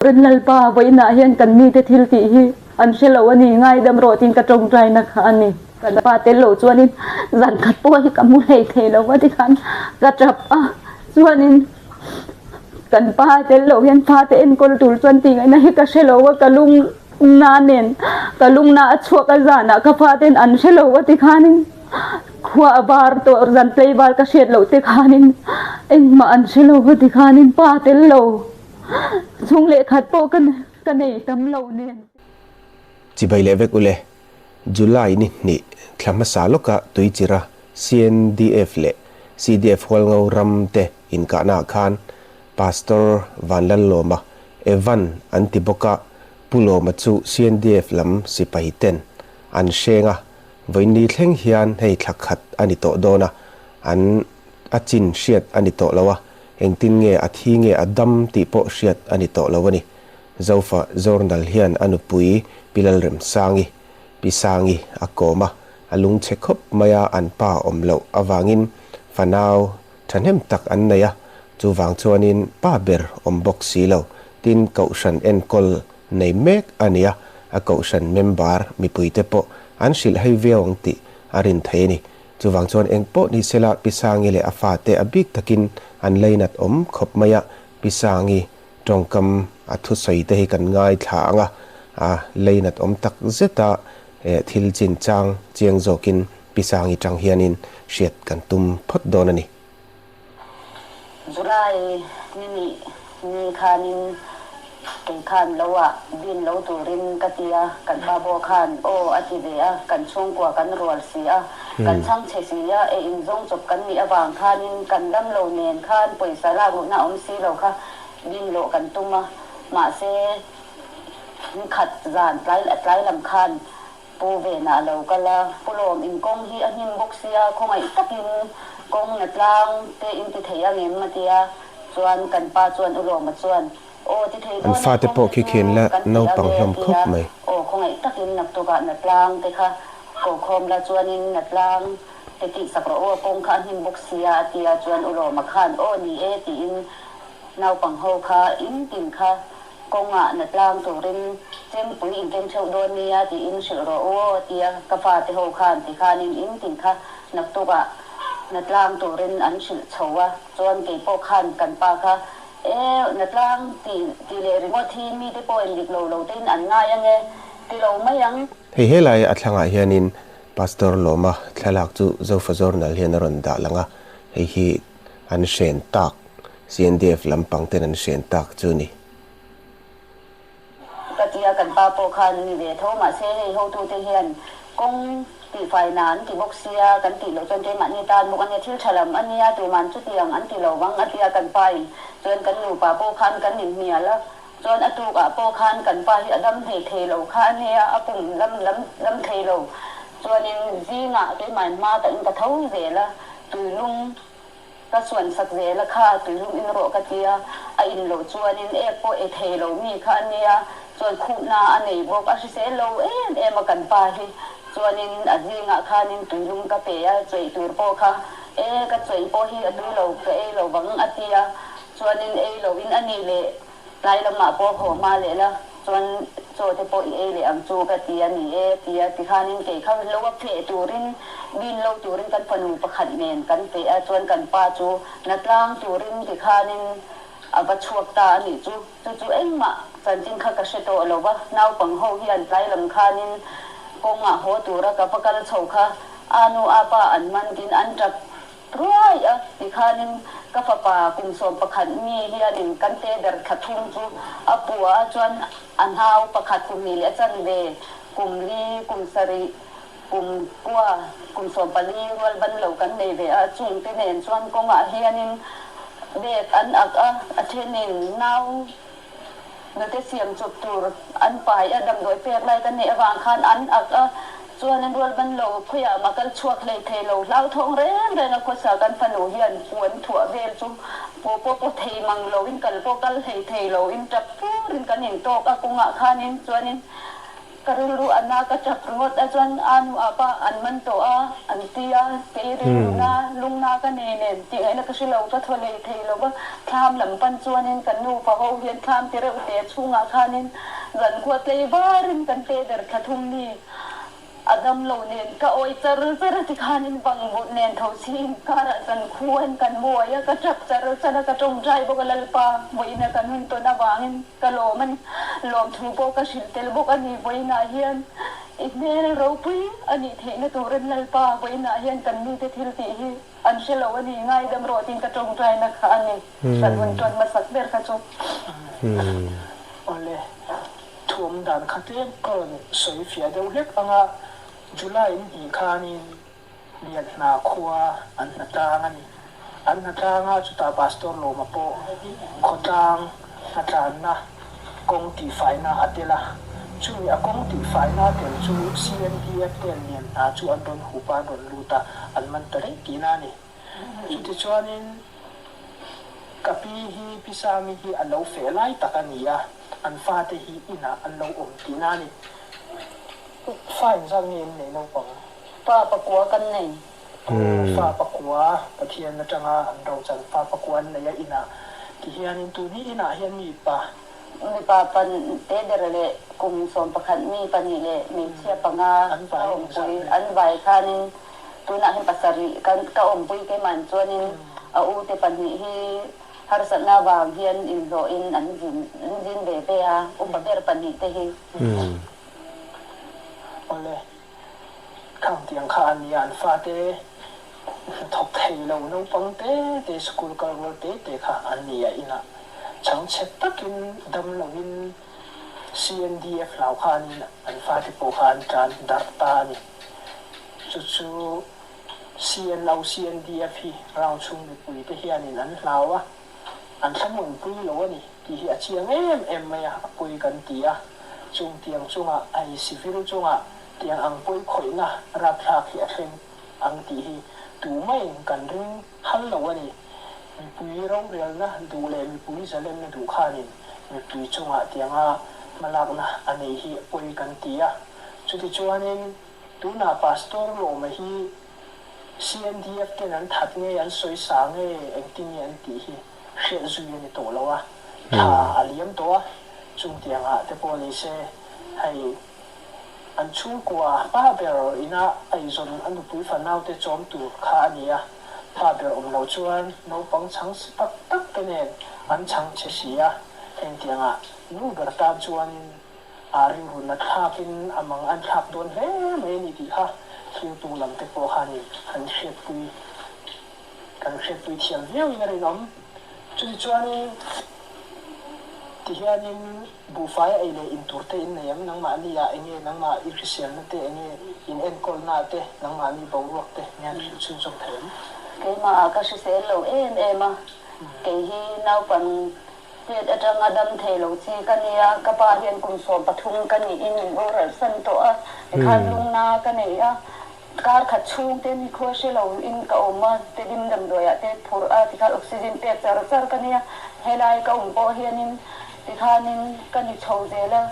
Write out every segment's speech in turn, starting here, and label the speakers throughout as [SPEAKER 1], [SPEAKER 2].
[SPEAKER 1] Rin Lalpa, vawiinah hian kan mite thil tih hi an hre lo a ni, ngaidam rawh tiin ka tawngtaina kha a ni. Kan pa tel lo chuanin zan khat pawh hi ka hmu hlei thei lo va tikhan ka tap a, chuanin kan pa tel lo hian fate enkawl tur chuan tih ngaihna hi ka hre lo va, ka lung na nen ka lung na a chhuak a zanah ka faten an hre lo va tikhanin khua a var tawh zan tlei val ka hriat loh te khanin engmah an hre lo va tikhanin pa tel lo. Chhung leh khat pawh ka nei tam lo nen.
[SPEAKER 2] Chibai leh vek ule, July ni hnih thla hmasa lawka Tuichira CNDF leh CDF Hualngo ram te inkahna ah khan Pastor Vanlallawma, Evan an ti bawk a, Pu Lawma chu CNDF lam sipai ten an hreng a, vawiin thleng hian hei thla khat a ni tawh dawn a, an a chin hriat a ni tawh lo a, Engtin nge a thi nge a dam tih pawh hriat a ni tawh lo a ni. Zofa Zornal hian a nupui Pi Lalremsangi, Pi Sangi, a kawm a, a lungchhe khawp mai a an pa awm loh avangin fanau thahnem tak an nei a, chuvang chuanin pa ber awm bawk si lo, tin Kohhran enkawl nei mek a ni a, a Kohhran member mipuite pawh an hrilh hei viau ang tih a rin thei a ni. Chuvang chuan eng pawh ni sela Pi Sangi leh a fate a bik takin an leinat awm khawp mai a, Pi Sangi tawngkam a thusawi te hi kan ngaithla ang a, a leinat awm tak zeta thil chinchang chiang zawkin Pi Sangi tang hianin hriat kan tum phawt dawn a ni.
[SPEAKER 3] July ni nih ni khanin kei khan lo ah bin lo turin ka ti a, kan pa pawh khan aw a ti ve a, kan chhungkua kan rual si a, kan chhang chhe si a, e inzawng chawp kan nih avang khanin kan dam lo nen khan pawisa lak luhna awm si lo kha bin loh kan tum a, mahse nikhat zan tlai tlai lam khan Pu Vena a lo kal a, Pu Lawm in kawng hi a hnim bawk sia, khawngaih takin kawng na tlang te in ti thei angem a ti a, chuan kan pa chuan U Lawma chuan, Aw ti thei
[SPEAKER 2] An
[SPEAKER 3] dawn e,
[SPEAKER 2] fate
[SPEAKER 3] kawng
[SPEAKER 2] pawh
[SPEAKER 3] te
[SPEAKER 2] khi
[SPEAKER 3] chu
[SPEAKER 2] khian la
[SPEAKER 3] kan ti
[SPEAKER 2] naupang
[SPEAKER 3] ange a
[SPEAKER 2] hlawm
[SPEAKER 3] ti
[SPEAKER 2] khawp
[SPEAKER 3] a,
[SPEAKER 2] mai.
[SPEAKER 3] aw khawngaih takin naktukah na tlang te kha ko khawm la chuanin na tlang te tih sak rawh u a, kawng kha a hnim bawk sia a ti a, chuan U Lawma khan aw ni e tiin naupang ho kha in tin kha Kawngah na tlang turin chempui in keng theuh dawn nia tiin hrilh rawh u aw tia ka fate ho khan ti khanin in tin kha naktukah na tlang turin an hrilh chho a, chuan kei pawh khan kan pa kha e na tlang ti ti leh ringawt hi mite pawhin dik lo lo tein an ngai ange ti lo mai ang.
[SPEAKER 2] Hei helai a thlangah hianin Pastor Lawma thlalak chu Zofa Journal hian a rawn dah lang a, hei hi an hren tak CNDF lampang ten an hren tak chu ni.
[SPEAKER 3] Ka tia kan pa pawh khan ni ve tho mahse hei hotute hian kawng tihfai na an ti bawk sia kan tih loh chuan keimahni tan bawk ania thil tha lam ania tuman chutiang an ti lo vang a tia kan pa in chuan kan nupa pawh khan kan inhnial a chuan a tuk ah pawh khan kan pa hi a dam hlei thei lo kha ania a pum lam lam dam thei lo chuanin zingah keimah in hma tak in ka tho zel a tuilum Ka suan sak zel a kha, tuilum in rawh ka ti a, a in loh chuanin ek pawh e thei lo mi kha a nia, chuan khuhna a nei bawk, a hrisel lo em em a kan pa hi, chuanin a zingah khanin tuilum ka pe a, chawih tur pawh kha e ka chawih pawh hi a tui lo, ka ei lo vang a ti a, chuanin ei lo in a ni leh Tlai lamah pawh haw hma leh la, chuan chaw te pawh i ei leh ang chu ka ti a ni e a ti a, tikhanin kei kha lo a feh turin, bin lo turin kan fanu pakhat nen kan feh a, chuan kan pa chu na tlang turin tikhanin a va chhuak ta a nih chu, chu chu engmah chanchin kha ka hre tawh lo va, naupang ho hian tlai lam khanin kawngah haw tura ka va kal chho kha a nu a pa an man tin an tap Ruai a, tikhanin ka fapa kum 11 mi hianin kan te ber thla thum chu a pua a, chuan a hnau pakhat kum hnih leh a chanve, kum li, kum sarih, kum kua, kum 14 rual ban lo kan nei ve a, chungte nen chuan kawngah hianin bag an ak a, a thenin nau nute siam chawp tur an pai a, damdawi pek lai kan neih avang khan an ak a, chuan an rual ban lo khawiah mah kal chhuak hlei thei lo hlauthawng reng reng a khawsa kan fanu hian puan thuah vel chu pawh pawh pawh thei mang lo in kal pawh kal hlei thei lo in tap pur in kan in tawk a kawngah khanin chuanin.
[SPEAKER 1] Ka rilru a na ka tap ringawt a chuan a nu a pa an man tawh a an ti a, kei rilru na lungna ka nei nen tih ngaihna ka hre lo, ka thaw lei thei lo va, thlam lam pan chuanin kan nupa ho hian thlam ti reuh te chhungah khanin zankhua tlei varin kan te ber thla thum ni. A dam lo nen ka awi char char a tikhanin bang but nen tho chhing karah zan khuan kan buai a, ka tap char char a, ka tawngtai bawk a Lalpa vawiina kan hun tawn avangin ka lawm a ni, lawmthu pawh ka hrilh tel bawk a ni, vawiinah hian i hmel ropui a nih theihna turin Lalpa vawiinah hian kan mite thil tih hi an hre lo a ni, ngaidam rawh tiin ka tawngtaina kha a ni, kan hun tawn hmasak ber kha chu.
[SPEAKER 4] Awle. Thuam dan kha tlem ka rawn sawi fiah deuh hlek ang a, July in hnih khanin Lianhna khua an hna tlang a ni. An hna tlang a, chutah Pastor Lawma pawh khawtlang hnatlanna kawng tihfaina a tel a. Chumi a kawng tihfaina a tel chu CNDF ten Lianhna chu an rawn hup a, an rawn lut a, an man ta daih tihna a ni. Chutichuanin ka pi hi Pi Sangi hi a lo feh lai tak a ni a, an fate hi inah an lo awm tihna a ni. Fa engzat nge in neih naupang?
[SPEAKER 3] Fa pakua kan nei.
[SPEAKER 4] Fa pakua, Pathian atanga an rochan fa pakua an nei a inah. Tihianin tun hi inah hian mi pa.
[SPEAKER 3] Mipa pan te ber leh kum 11 mi pahnih leh hmeichhia panga ka awmpui an vai khanin Tunah hian pasarih kan ka awmpui keimah chuanin a u te pahnih hi harsatna vang hian inhlawhin an zin an zin ve ve a, upa ber pahnih te hi.
[SPEAKER 4] Awle, khang tiang kha an nia an fate hnathawk thei lo naupang te te school kal rual te te kha an nia inah chhangchhe takin dam loin CNDF hlau khanin an fate pawh kha an tlan darh ta a ni. Chu chu CNO, CNDF hi round chhung mipui te hianin an hlau a, an thlamuanpui lo a ni tih hi a chiang em em mai a, a pawi kan ti a. Chung tiang chungah hei civil chungah tiang ang pawi khawihna rapthlak hi a thleng ang tih hi tumaiin kan ring hal lo a ni. Mipui rorelna duh leh mipui zalenna duh khanin mipui chungah tianga hmalakna a nei hi a pawi kan ti a. Chutichuanin Tunah Pastor Lawma hi CNDF ten an that nge an sawi sa nge engtin nge an tih hi hriat zui a ni tawh lo a, thla a liam tawh a, chungtiangah te pawh ni se hei an chhungkua pa ber ina eizawn a nupui fanaute chawm tur kha a ni a, pa ber awm lo chuan naupang chhang si tak tak te nen an chhang che si a, engtiangah nu ber tan chuanin A rilrun a thlakin a mang an thlak dawn hle mai a ni tih kha thiltu lam te pawh khanin han hriatpui kan hriatpui thiam viauin a rinawm. Chutichuanin tihianin buhfai ei leh in tur te in nei em? Nangmahni ah enge nangmah i hriselna te enge in enkawlna te nangmahni boruak te nge an hrilh chhunzawm thei em?
[SPEAKER 3] Keimah ah ka hrisel lo em em a, kei hi naupang Tet atanga dam thei lo chi ka nia, ka pa hian kum 13 ka niin min boral san tawh a, tikhan lungna ka nei a, kar khat chhung te nikhua hre lo in ka awm a, tedim damdawi ah te phurh a, tikhan oxygen pek char char ka nia, helai ka awm pawh hianin tikhanin ka ni chho zel a,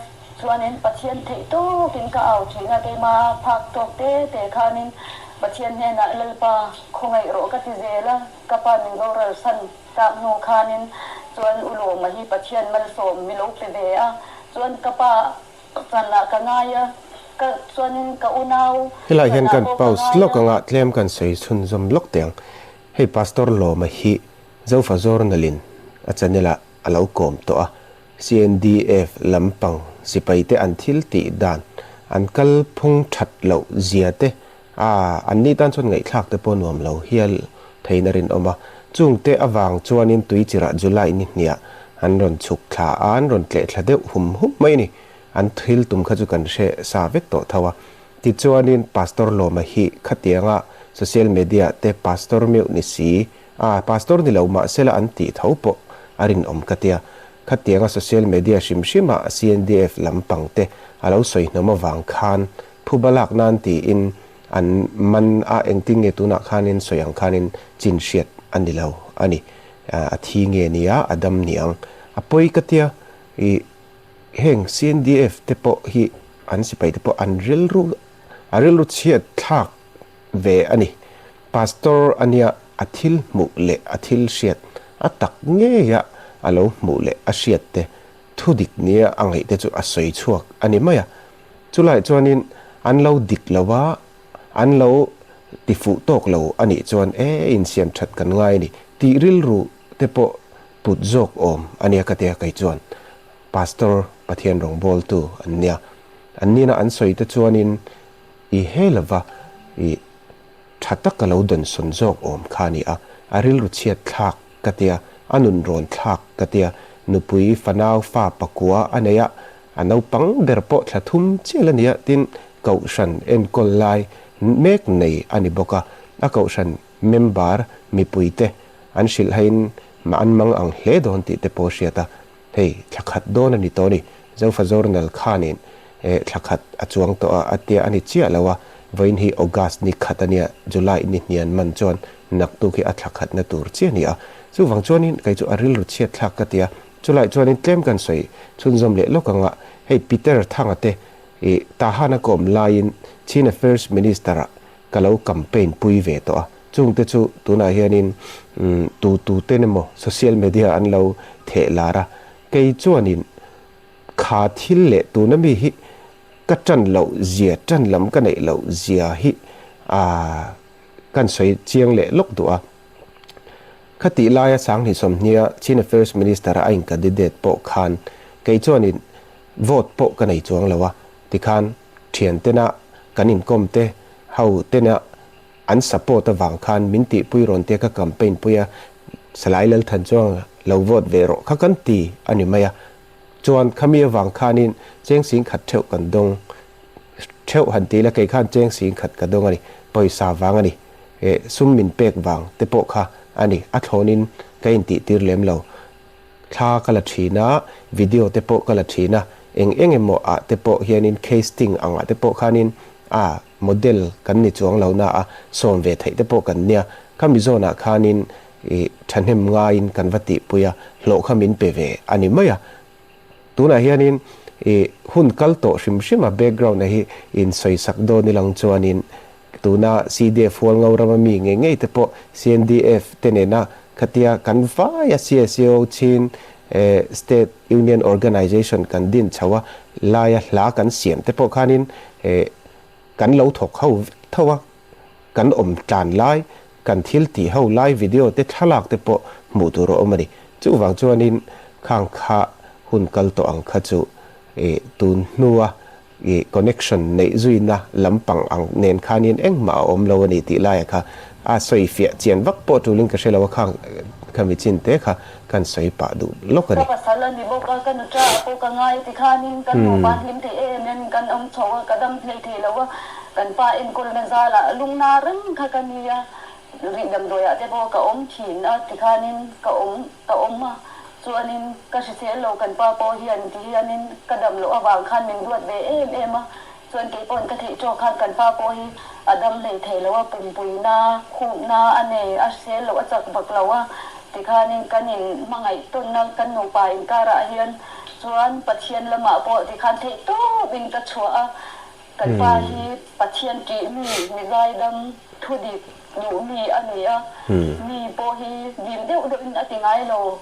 [SPEAKER 3] chuanin Pathian theih tawkin ka au thin a, keima phak tawk te te khanin Pathian hnenah Lalpa khawngaih rawh ka ti zel a, ka pa min boral san. Tak hnu khanin chuan U Lawma hi Pathian malsawm mi lo pe ve a, chuan ka pa chanah ka ngai a, ka chuanin ka unau
[SPEAKER 2] Helai hian
[SPEAKER 3] chanah
[SPEAKER 2] kan
[SPEAKER 3] pawh ka
[SPEAKER 2] pause
[SPEAKER 3] ngai
[SPEAKER 2] lawk
[SPEAKER 3] a.
[SPEAKER 2] anga tlem kan sawi chhunzawm lawk teh ang. Hei Pastor Lawma hi Zofa Journal-in a channel-ah a lo kawm tawh a, CNDF lampang sipaite an thil tih dan, an kalphung that loh zia te A, anni tan chuan ngaihthlak te pawh nuam lo hial theiin a rinawm a. Chungte avang chuanin tuichirah July ni hniah an rawn chhuk thla a, an rawn tleh thla deuh hum hum mai a ni. An thil tum kha chu kan hre sa vek tawh tho a. Tichuanin Pastor Lawma hi khatianga social media te Pastor meuh ni si, a, Pastor ni lo mahsela an tih tho pawh a rinawm ka tia. Khatianga social media hrim hrima CNDF lampang te a lo sawi hnawm avang khan Phuba lak nan tiin an man a, engtin nge tunah khanin sawi ang khanin chin hriat a ni lo a ni. A thi nge nia, a dam ni ang. A pawi ka tia, ih heng CNDF te pawh hi an sipai te pawh an rilru a rilru chhiat thlak ve a ni. Pastor a nia a thil hmuh leh a thil hriat a tak ngeia a lo hmuh leh a hriat te thu dik nia a ngaih te chu a sawi chhuak a ni mai a. Chulai chuanin an lo dik lo a, an lo ti fuh tawk lo a nih chuan e insiam that kan ngai a ni tih rilru te pawh put zawk awm a nia ka tia kei chuan Pastor Pathian rawngbawltu an nia. An nina an sawi te chuanin i he lova i tha taka lo dawnsawn zawk awm kha a ni a, a rilru chhiat thlak ka tia, a nun rawn thlak ka tia, nupui fanau fa pakua a nei a, a naupang ber pawh thla thum chial a nia tin kohhran enkawl lai mek nei a ni bawk a, a kohhran member mipuite an hrilhaiin mah an mang ang hle dawn tih te pawh hriat a, hei thla khat dawn a ni tawh a ni. Zofa Journal khanin eh thla khat a chuang tawh a, a tia a ni chiah lo a, vawiin hi August ni khat a nia, July ni hnian man chuan naktuk hi a thla khatna tur chiah a ni a. Chuvang chuanin kei chu a rilru chhiat thlak ka ti a, chulai chuanin tlem kan sawi chhunzawm leh lawk ang a, hei Peter Thanga te ih Tahana ka awm laiin Chin Affairs Minister ah ka lo campaign pui ve tawh a, chungte chu tunah hianin tu tu ten emaw social media an lo theh lar a, kei chuanin kha thil leh tuna mi hi ka tan loh zia, tan lam ka neih loh zia hi aaa kan sawi chiang leh lawk duh a. Khatih laia Sanghnih Sawmhnia Chin Affairs Minister a in candidate pawh khan kei chuanin vote pawh ka nei chuang lo a, tikhan Thiantena kan inkawm te ho tena an support avang khan min tihpui rawn tia ka campaign pui a, Salai Lalthan chuan lo vote ve rawh kha kan ti a ni mai a. Chuan khami avang khanin cheng sing khat theuh kan dawng theuh han ti ila kei khan cheng sing khat ka dawng a ni, pawisa vang a ni, eh sum min pek vang te pawh kha a ni, a thlawnin ka intihtir lem lo. Thla ka la thin a, video te pawh ka la thin a, eng eng emaw ah te pawh hianin casting ang ah te pawh khanin a model kan ni chuang lo na a, sawm ve theih te pawh kan nia. Khami zawn ah khanin ih thahnem ngaiin kan va tihpui a, hlawh kha min pe ve a ni mai a. Tunah hianin ih hun kal tawh hrim hrim a background a hi in sawisak dawn ilang chuanin Tuna CDF Hualngo rama mi ngei ngei te pawh CNDF te nena khatia kan vaia CSO chin State Union Organization kan din chho a, laia hla kan siam te pawh khanin kan lo thawk ho tho a, kan awm tlan lai, kan thil tih ho lai video te thlalak te pawh hmuh tur a awm a ni. Chuvang chuanin khang kha hun kal tawh ang kha chu tun hnua I connection neih zuina lampang ang nen khanin engmah a awm lo a ni tih laia kha a sawi fiah chian vak pawh tulin ka hre lo a, khang kha mi chin te kha kan sawi pah duh lawk a ni.
[SPEAKER 3] Ka pasal a ni bawk a, ka nuṭa a pawh ka ngai ti khanin kan nupa hlim thei em em kan awm chho a, ka dam hlei thei lo a, kan pa enkawlna zalah lungna reng kha ka ni a, rih damdawiah te pawh ka awm thin a ti khanin ka awm ka awm a. Chuanin ka hrisel lo kan pa pawh hian ti hianin ka dam loh avang khan min duat ve em em a, chuan kei pawhin ka theih tawk khan kan pa pawh hi a dam hlei thei lo a, pumpui na, khup na a nei, a hrisel loh a chak vak lo a, tikhanin kan in hmangaih tawnna kan nupa inkarah hian chuan Pathian lamah pawh tikhan theih tawp in ka chhuah a, Kan pa hi Pathian ṭih mi, mi zaidam, thudik duh mi a ni a, mi pawh hi dim deuh deuhin a ti ngai lo,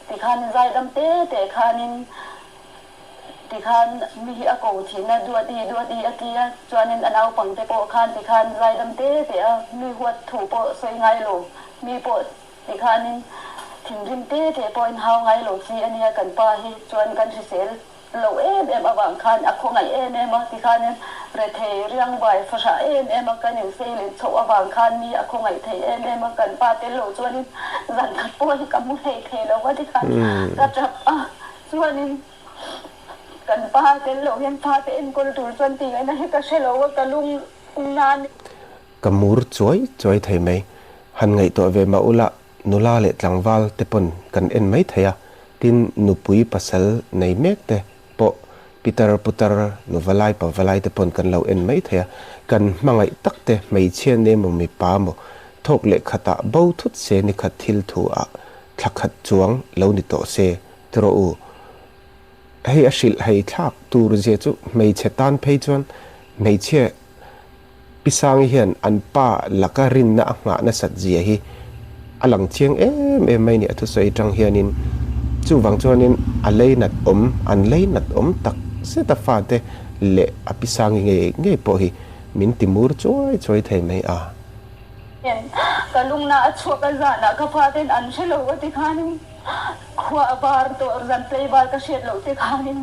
[SPEAKER 3] tikhanin zaidam te te khanin tikhan mi hi a ko thin a, duati duati a ti a, chuanin a naupang te pawh khan tikhan zaidam te te a, mi huat thu pawh sawi ngai lo, mi pawh tikhanin thinrim te te pawhin hau ngai lo chi a nia kan pa hi, chuan kan hrisel Lo em em avang khan a khawngaih em em a, tikhanin rethei riangvai fahrah em em a kan insei leh chhoh avang khan mi a khawngaih thei em em a, kan pa tel lo chuanin zan khat pawh hi ka mu hlei thei lo a tikhan ka tap a, chuanin kan pa tel lo hian pa te enkawl tur chuan tih ngaihna hi ka hre lo a, ka lung nan.
[SPEAKER 2] Ka mur chuai chuai thei mai, han ngaihtuah ve mah ula Nula leh tlangval te pawn kan en mai thei a, tin nupui pasal nei mek te pawh pitar putar nuvalai pavalai te pawn kan lo en mai thei a, kan hmangaih tak te hmeichhia ne maw mipa maw thawk leh khatah bo thut se ni khat thil thu ah thla khat chuang lo ni tawh se ti rawh u. Hei a hrilh hei thlak tur zia chu hmeichhe tan phei chuan hmeichhia Pi Sangi hian an pa laka rinna a nghah nasat zia hi a lang chiang em em mai ni a thusawi atang hianin chuvang chuanin a leinat awm an leinat awm tak zet a fate leh a Pi Sangi ngei ngei pawh hi min ti mur chuai chuai thei mai a.
[SPEAKER 1] Ka lungna a chhuak a zanah ka faten an hre lo a ti khanin Khua a var tawh zan tlei val ka hriat loh te khanin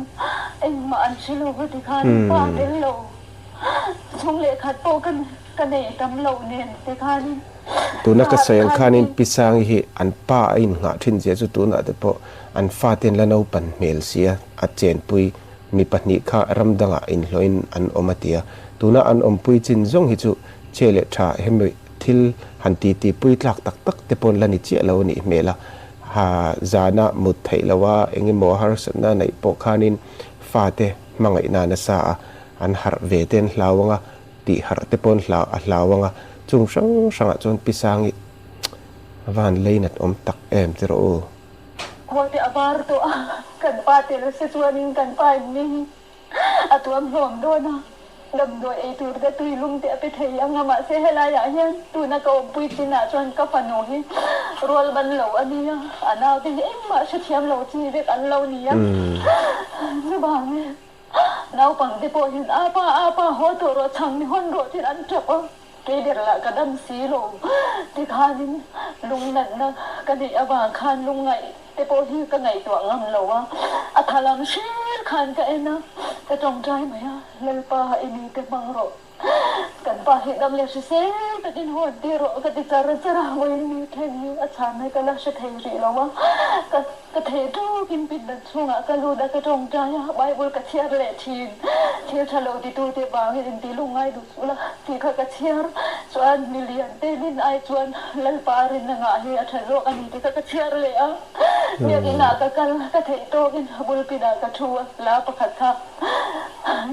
[SPEAKER 1] engmah an hre lo va ti khanin pa tel lo chhung leh khat pawh ka ka nei tam lo nen ti khanin
[SPEAKER 2] Tuna
[SPEAKER 1] ka
[SPEAKER 2] ka
[SPEAKER 1] harh
[SPEAKER 2] sawi ang
[SPEAKER 1] khanin
[SPEAKER 2] khanin Pi Sangi hi an pa a innghah thin zia chu tunah te pawh an fate an la naupan hmel sia a chenpui mi pahnih kha ram dangah inhlawhin an awm a ti a, tuna an awmpui chin zawng hi chu che leh tha hemi Thil han ti ti pui tlak tak tak te pawn la ni chiah lo a nih hmel a, ha zana mut theih lo a eng emaw harsatna neih pawh khanin fate hmangaihna nasa a, an harh ve te an hlau ang a, tih harh te pawn hlau a hlau ang a, chung hrang hrangah chuan Pi Sangi va han leinat awm tak em ti rawh u.
[SPEAKER 1] Khua te a var tawh a, kan pa tel se chuanin kan pa in mi hi A tuam hlawm dawn a, damdawi ei tur te tui lum te a pe thei ang a, mahse helaiah hian tuna ka awmpui chinah chuan ka fanu hi rual ban lo a nia, a naute hi engmah hrethiam lo chi vek an lo nia. Chuvangin naupang te pawh hian a pa, a pa haw tawh rawh, chhang ni hawn rawh tiin an tap a, kei ber lah ka dam si lo tikhanin lungnatna ka neih avang khan lungngaih te pawh hi ka ngaihtuah ngam lo a, a tha lam hrir khan ka en a, ka tawngtai mai a, Lalpa i mi te hmang rawh, kan pa hi dam leh hrisel takin hawn tir rawh ka ti char char a, vawiin mi thleng hi a chhan hi ka la hre thei rih lo a, ka ka thei tukin pindan chhungah ka lut a, ka tawngtai a, Bible ka chhiar leh thin, thil tha lo titute vangin inti lungngai duh suh la tih kha ka chhiar chuan milian te min ai chuan Lalpa rinna ngah hi a tha zawk a ni tih kha ka chhiar leh a, biakinn ah ka kal ka theih tawkin bulpit ah ka thu a, la pakhat kha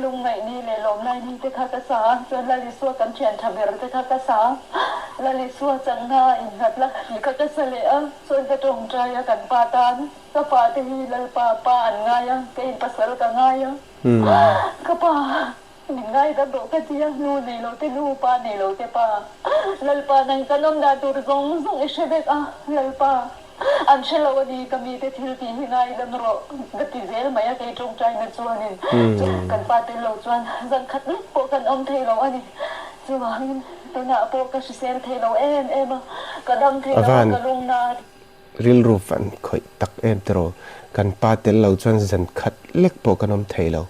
[SPEAKER 1] lungngaih ni leh lawmlai ni te kha ka sa a, chuan Lal Isua kan thian tha ber te kha ka sa a, Lal Isua changna a innghat la tih kha ka sa leh a, chuan ka tawngtai a kan pa tan ka pa te hi Lalpa pa an ngai a, kei pasal ka ngai a, ka pa. Min ngaidam rawh ka ti a, nu nei lo te nu, pa nei lo te pa. Lalpa nang kan awm dan tur zawng zawng i hre vek a, Lalpa an hre lo a ni ka mite thil tih hi ngaidam rawh ka ti zel mai a kei tawngtaina chuanin kan pa tel lo chuan zan khat lek pawh kan awm thei lo a ni. Chuvangin tunah pawh ka hrisel thei lo em em a, ka dam thei lo a, ka lung na.
[SPEAKER 2] Rilru fan khawih tak em tiraw? Kan pa tel lo chuan zan khat lek pawh kan awm thei lo.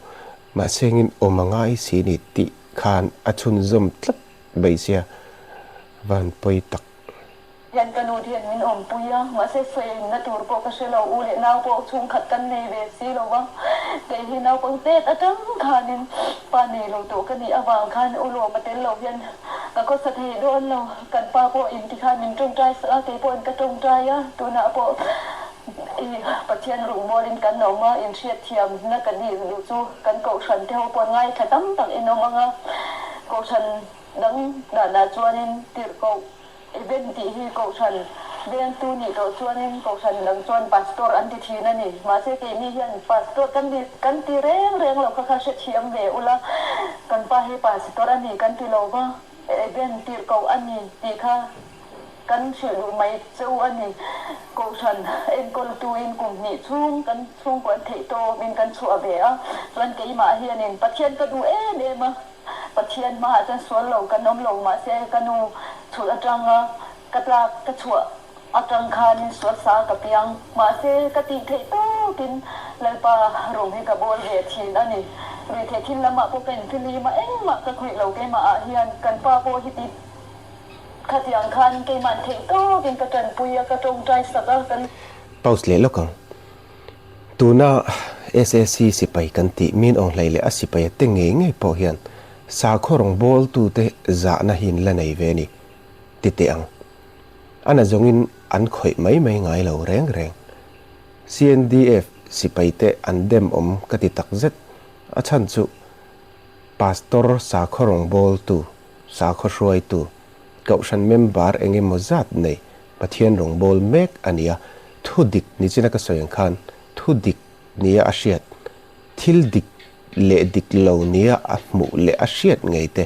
[SPEAKER 2] Mahse engin awm a ngai si ni tih khan a chhunzawm tlat mai sia van pawi tak.
[SPEAKER 1] Hian ka nu hian min awmpui a, mahse sawiinna tur pawh ka hre lo, u leh nau pawh chhungkhat kan nei ve si lo va, kei hi naupang tet atang khanin pa nei lo tawh ka nih avang khan u lawm a tel lo hian ka khawsa thei dawn lo, kan pa pawh inti khan min tawngtai sak a, kei pawhin ka tawngtai a, tunah pawh I Pathian ruhmualin kan awm a, inhriatthiamna ka nih duh chu kan kohhran te ho pawh ngaithla tam tak in awm ang a, kohhran dang danah chuanin tirhkoh event tih hi kohhran vengtu nih tawh chuanin kohhran dang chuan pastor an ti thin a ni. Mahse keini hian pastor kan ti kan ti reng reng lo kha kha hrethiam ve ula, kan pa hi pastor a ni kan ti lo va, event tirhkoh a ni tih kha Kan hrilh duh mai che u a ni. Kohhran enkawltuin kum hnih chhung kan chhungkaw an theih tawpin kan chhuah ve a, chuan keimah hianin Pathian ka duh em em a, Pathian hmaah chuan sual lo kan awm lo mahse ka nu chhulh atanga ka tlak ka chhuah atang khanin sual sa ka piang mahse ka tih theih tawpin Lalpa rawng hi ka bawl ve thin a ni. Ruihtheih thil lamah pawh ka infilim a, engmah ka khawih lo keimah ah hian kan pa pawh hi ti Khatiang khan keimah theih tawkin ka tanpui a, ka tawngtai sak a, kan.
[SPEAKER 2] Pause leh lawk ang. Tuna SAC sipai kan tih min awng hlei leh a sipai a te ngei ngei pawh hian sakhaw rawngbawltute zahna hi in la nei ve a ni ti teh ang. A na zawngin an khawih mai mai ngai lo reng reng. CNDF sipaite an dem awm ka ti takzet. A chhan chu Pastor sakhaw rawngbawltu Sakhaw hruaitu, Kohhran member eng emaw zat nei Pathian rawngbâwl mek a ni a, thu dik ni china ka sawi ang khan thu dik nia a hriat. Thil dik leh dik lo nia a hmuh leh a hriat ngei te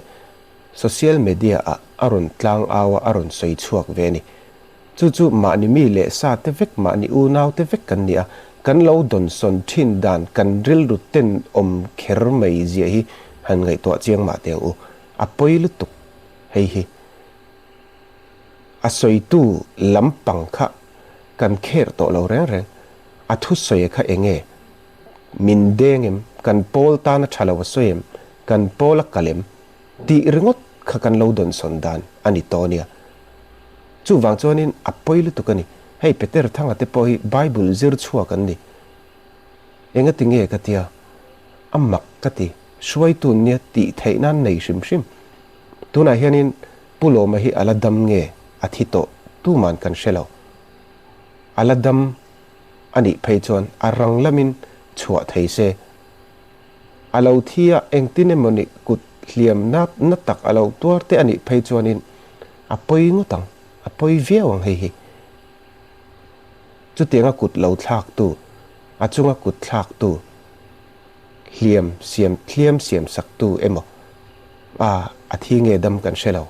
[SPEAKER 2] social media ah a rawn tlang au a, a rawn sawi chhuak ve a ni. Chu chu mahni mi leh sa te vek, mahni unau te vek kan ni a, kan lo dawnsawn thin dan kan rilru ten awm kher mai zia hi han ngaihtuah chiang mah teh ang u. A pawi lutuk hei hi. A sawitu lampang kha kan kher tawh lo reng reng. A thusawi kha eng nge? Min deng em? Kan pawl tan a tha lo a sawi em? Kan pawl a kal em? Tih ringawt kha kan lo dawnsawn dan a ni tawh nia. Chuvang chuanin a pawi lutuk a ni. Hei Peter Thanga te pawh hi Bible zir chhuak an ni. Engati nge ka tia? A mak ka ti. Hruaitu nia tih theih nan nei hrim hrim. Tunah hianin Pu Lawma hi a la dam nge a thi tawh tuman kan hre lo. A la dam a nih phei chuan a rang lamin chhuah thei se. A lo thi a, engtin emaw ni kut hliam na na tak a lo tuar te a nih phei chuanin a pawi ngawt ang, a pawi viau ang hei hi. Chutianga kut lo thlaktu, a chunga kut thlaktu, hliam siam hliam siam saktu emaw a a thi nge dam kan hre lo.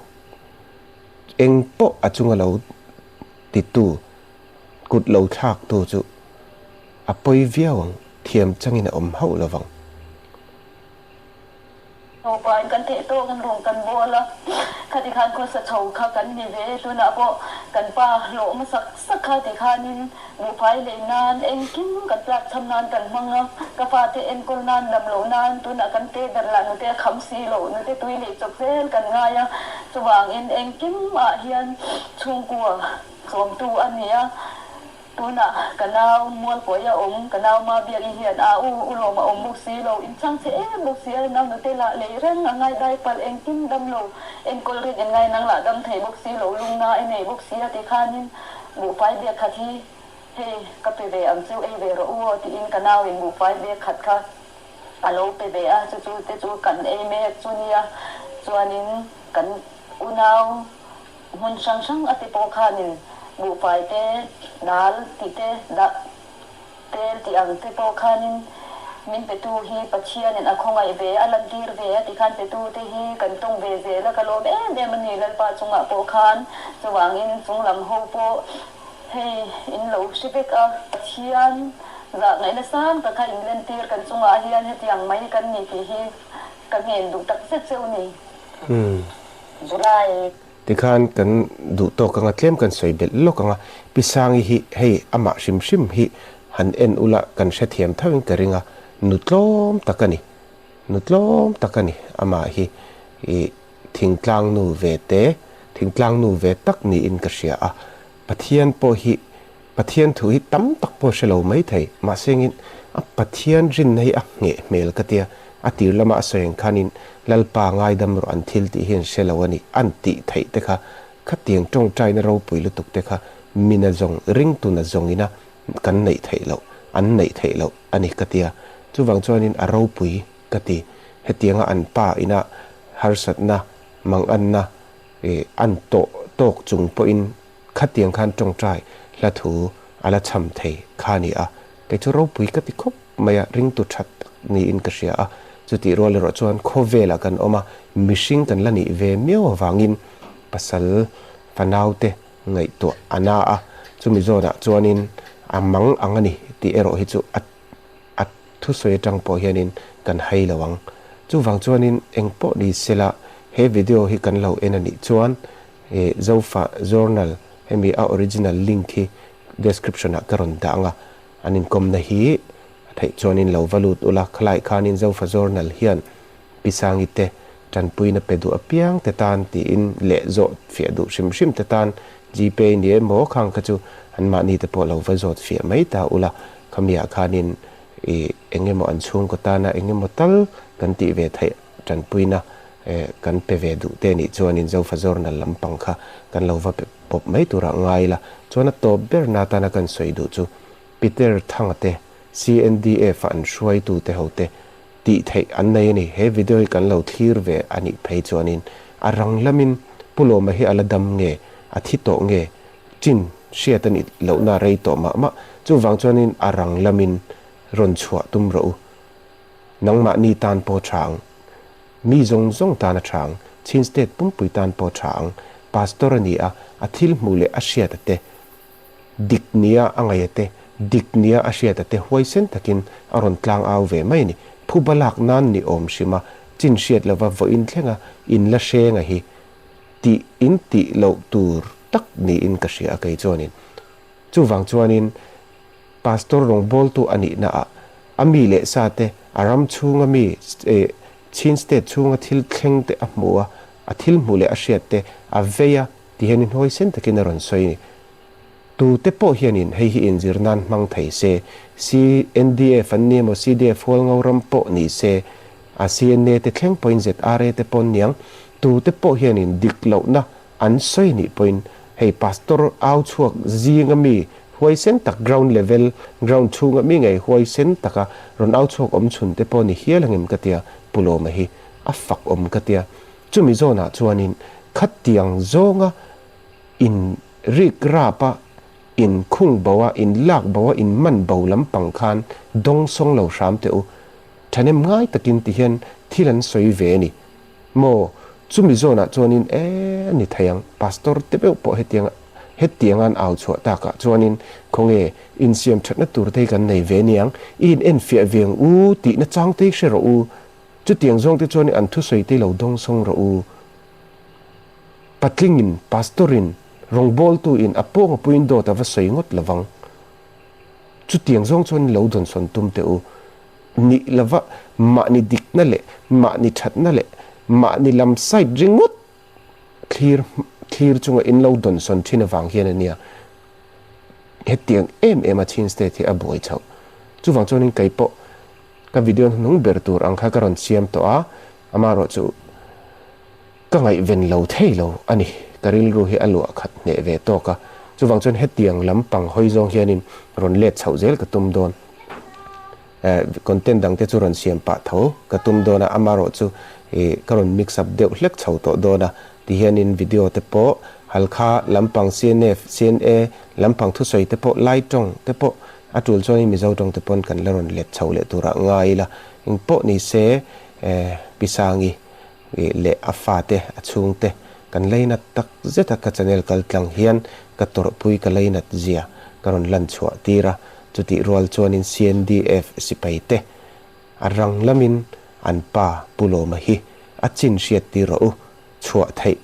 [SPEAKER 2] Eng pawh a chunga lo titu, kut lo thlaktu chu a pawi viau ang, thiam changin a awm hauh lo vang.
[SPEAKER 3] Nupa in kan theih tawk in rawng kan bawl a, khati khan khawsa chho kha kan ni ve, tunah pawh kan pa hlawh hmasak sak kha ti khanin buhfai lei nan engkim kan tlak cham nan kan hmang a, ka fate enkawl nan dam loh nan tunah kan te ber lah nute a kham si loh, nute tui lei chawp zel kan ngai a, chuvangin engkim ah hian chhungkua chawmtu a ni a. Tunah ka nau Mualpuai a awm, ka nau Mabiaki hian a u u lawm a awm bawk si lo, in chhang chhe em bawk si a, nau nute lah lei reng a ngai dai palh engtin dam lo, enkawl reng en ngai nang lah dam thei bawk si lo, lungna i nei bawk si a ti khanin buhfai bek khat hi hei ka pe ve ang cheu ei ve rawh u aw tiin ka nau in buhfai bek khat kha a lo pe ve a, chu chu te chu kan ei mek chu nia, chuanin kan unau. Hmun hrang hrang a ti pawh khanin buhfai te, dal tih te, dah tel tih ang te pawh khanin min petu hi Pathianin a khawngaih ve, a lantir ve a ti khan petu te hi kan tawng ve zel a, ka lawm em em a ni Lalpa chungah pawh khan chuvangin chunglam ho pawh hei in lo hre vek a, Pathian zah ngaihna sang tak kha in lentir kan chungah hian hetiang mai kan ni tih hi ka ngen duh tak zet cheu ni. July.
[SPEAKER 2] Tikhan kan duh tawk anga tlem kan sawi belh lawk anga Pi Sangi hi hei amah hrim hrim hi han en ula kan hrethiam tho in ka ring a, nu tlawm tak a ni, nu tlawm tak a ni amah hi ih thingtlang nu ve te, thingtlang nu ve tak niin ka hria a, Pathian pawh hi Pathian thu hi tam tak pawh hre lo mai thei, mahse engin a Pathian rinna hi a ngheh hmel ka tia, a tir lama a sawi ang khanin Lalpa ngaidam rawh an thil tih hi an hre lo a ni, an tih theih te kha, khatiang tawngtaina ropui lutuk te kha mina zawng, ringtuna zawngina kan neih theih loh, an neih theih loh a ni ka tia, chuvang chuanin a ropui ka ti, hetianga an pa ina harsatna, manganna an tawh tawk chung pawhin Khatiang khan tawngtai hla thu a la chham thei kha a ni a, kei chu ropui ka ti khawp mai a, ringtu that tak niin ka hria a, chutih rual erawh chuan khawvelah kan awm a, mihring kan la nih ve miau avangin pasal fanaute ngaihtuah a na a, chumi zawnah chuanin a mang ang a ni tih erawh hi chu a a thusawi atang pawh hianin kan hai lo ang. Chuvang chuanin engpawh ni sela he video hi kan lo en a nih chuan He Zofa Journal hemi a original link hi description ah ka rawn dah ang a, an inkawmna hi a theih chuanin lo va lut ula, khalai khanin Zofa Journal hian Pi Sangi te tanpuina pe duh apiang te tan tiin leh zawt fiah duh hrim hrim te tan Gpay ni emaw khang kha chu anmahni te pawh lo va zawt fiah mai ta ula, khami ah khanin ih eng emaw an chhungkaw tana eng emaw tal kan tih ve theih tanpuina Kan pe ve duh te nih chuanin Zofa Journal lampang kha kan lo va pe pawp mai turah ngai ila. Chuan a tawp ber na atana kan sawi duh chu Peter Thanga te, CNDF a an hruaitu te ho te tih theih an nei a ni. He video hi kan lo thlir ve a nih phei chuanin a rang lamin Pu Lawma hi a la dam nge, a thi tawh nge, chin hriat a nih lohna rei tawh mah mah. Chuvang chuanin a rang lamin rawn chhuah tum rawh u. Nangmahni tan pawh tha ang. Mi zawng zawng tan a tha ang. Chin State pumpui tan pawh tha ang. Pastor a ni a, a thil hmuh leh a hriat a te, dik nia a ngaih a te, dik nia a hriat a te huaisen takin a rawn tlang au ve mai a ni. Phuba lak nan ni awm hrim a, chin hriat lova vawiin thlenga in la hreng a hi tih in tih loh tur tak niin ka hria a kei chuanin. Chuvang chuanin Pastor rawngbawltu a nihna ah a mi leh sa te, a ram chhunga mi Chin State chhunga thil thleng te a hmu a, a thil hmuh leh a hriat te a vei a ti hian inhawi sen takin a rawn sawi a ni. Tu te pawh hianin hei hi inzir nan hmang thei se, CNDF an ni emaw CDF Hualngo ram pawh ni se, a CNA te thleng pawhin ZRA te pawh an niang, tu te pawh hianin dik lohna an sawi nih pawhin hei Pastor au chhuak zinga mi huaisen tak ground level, ground chhunga mi ngei huaisen taka rawn au chhuak awm chhun te pawh ni hial angem ka tia, Pu Lawma hi a fak awm ka tia. Chumi zawnah chuanin khatiang zawnga in rik rap a, in khung bo a, in lak bo a, in man bo lampang khan dawng sawng lo hram teh u. Thahnem ngai takin ti hian thil an sawi ve a ni. Maw? Chumi zawnah chuanin e a ni thei ang, Pastor te meuh pawh hetiang hetianga an au chhuah takah chuanin khawnge insiam thatna tur te hi kan nei ve niang, i in enfiah ve ang u tihna chang te hi hre rawh u. Chutiang zawng te chuanin an thusawi te lo dawngsawng rawh u. Patlingin, Pastorin, rawngbawltuin a pawng a puiin dawt a va sawi ngawt lovang. Chutiang zawng chuan lo dawnsawn tum teh u. Nih lova mahni dikna leh mahni thatna leh mahni lam side ringawt thlir thlir chunga in lo dawnsawn thin avang hian a nia hetiang em em a Chin State hi a buai chhoh. Chuvang chuanin kei pawh ka video hnung ber tur ang kha ka rawn siam tawh a, amaherawhchu Ka ngaihven lo thei lo a ni, ka rilru hi a luah khat hneh ve tawk a, chuvang chuan hetiang lampang hawi zawng hianin rawn let chhoh zel ka tum dawn. Eh, content dang te chu rawn siam pah tho ka tum dawn a, amarawh chu ih ka rawn mix up deuh hlek chho tawh dawn a, ti hianin video te pawh Halkha lampang CNF, CNA lampang thusawi te pawh Lai tawng te pawh a tul chuanin Mizo tawng te pawn kan la rawn let chho leh turah ngai ila, engpawh ni se eh Pi Sangi leh a fate, a chhungte kan lainat tak zet a, ka channel kal tlang hian ka tawrhpui ka lainat zia ka rawn lan chhuah tir a, chutih rual chuanin CNDF sipai te a rang lamin an pa Pu Lawma hi a chin hriat tir rawh u, chhuah theih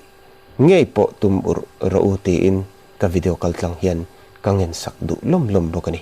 [SPEAKER 2] ngei pawh tum urh rawh u tiin ka video kal tlang hian ka ngensak duh lawm lawm bawk a ni.